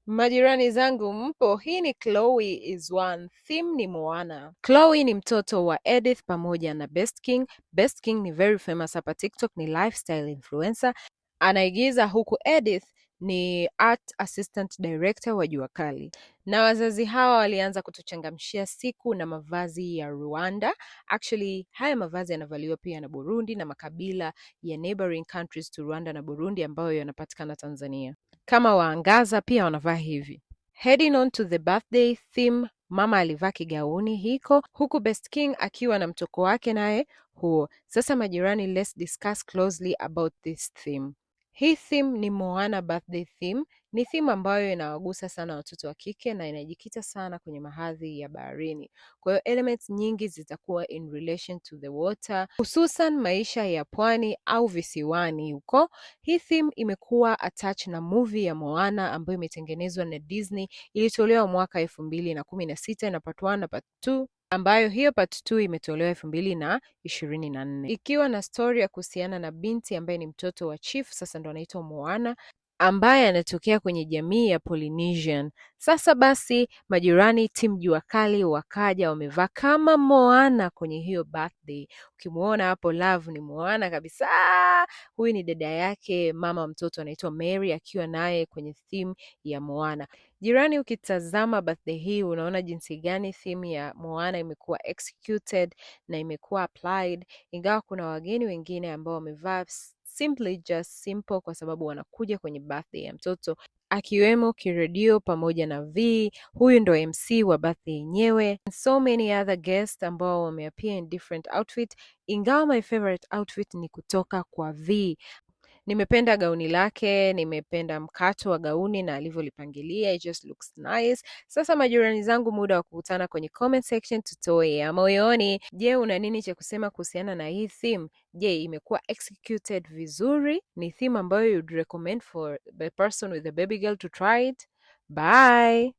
Majirani zangu mpo? Hii ni Chloe is one. Theme ni Moana. Chloe ni mtoto wa Edith pamoja na Best King. Best King ni very famous hapa TikTok, ni lifestyle influencer. Anaigiza huku Edith ni art assistant director wa Jua Kali. Na wazazi hawa walianza kutuchangamshia siku na mavazi ya Rwanda. Actually, haya mavazi yanavaliwa pia na Burundi na makabila ya neighboring countries to Rwanda na Burundi ambayo yanapatikana Tanzania. Kama Waangaza pia wanavaa hivi. Heading on to the birthday theme, mama alivaa kigauni hiko huku Best King akiwa na mtoko wake naye huo. Sasa majirani, let's discuss closely about this theme. Hii theme ni Moana birthday theme. Ni theme ambayo inawagusa sana watoto wa kike na inajikita sana kwenye mahadhi ya baharini. Kwa hiyo elements nyingi zitakuwa in relation to the water, hususan maisha ya pwani au visiwani huko. Hii theme imekuwa attached na movie ya Moana ambayo imetengenezwa na Disney, ilitolewa mwaka 2016 na part 1 na part 2, ambayo hiyo part 2 imetolewa 2024, ikiwa na story ya kuhusiana na binti ambaye ni mtoto wa chief, sasa ndo anaitwa Moana, ambaye anatokea kwenye jamii ya Polynesian. Sasa basi, majirani team Jua Kali wakaja wamevaa kama Moana kwenye hiyo birthday. Ukimuona hapo Love ni Moana kabisa. Huyu ni dada yake mama mtoto anaitwa Mary akiwa naye kwenye theme ya Moana. Jirani, ukitazama birthday hii unaona jinsi gani theme ya Moana imekuwa executed na imekuwa applied, ingawa kuna wageni wengine ambao wamevaa simply just simple kwa sababu wanakuja kwenye birthday ya mtoto, akiwemo Kiredio pamoja na V. Huyu ndo MC wa birthday yenyewe. And so many other guests ambao wameappear in different outfit, ingawa my favorite outfit ni kutoka kwa V. Nimependa gauni lake, nimependa mkato wa gauni na alivyolipangilia, it just looks nice. Sasa majirani zangu, muda wa kukutana kwenye comment section, tutoe ya moyoni. Je, una nini cha kusema kuhusiana na hii theme? Je, imekuwa executed vizuri? Ni theme ambayo you'd recommend for the person with the baby girl to try it? Bye.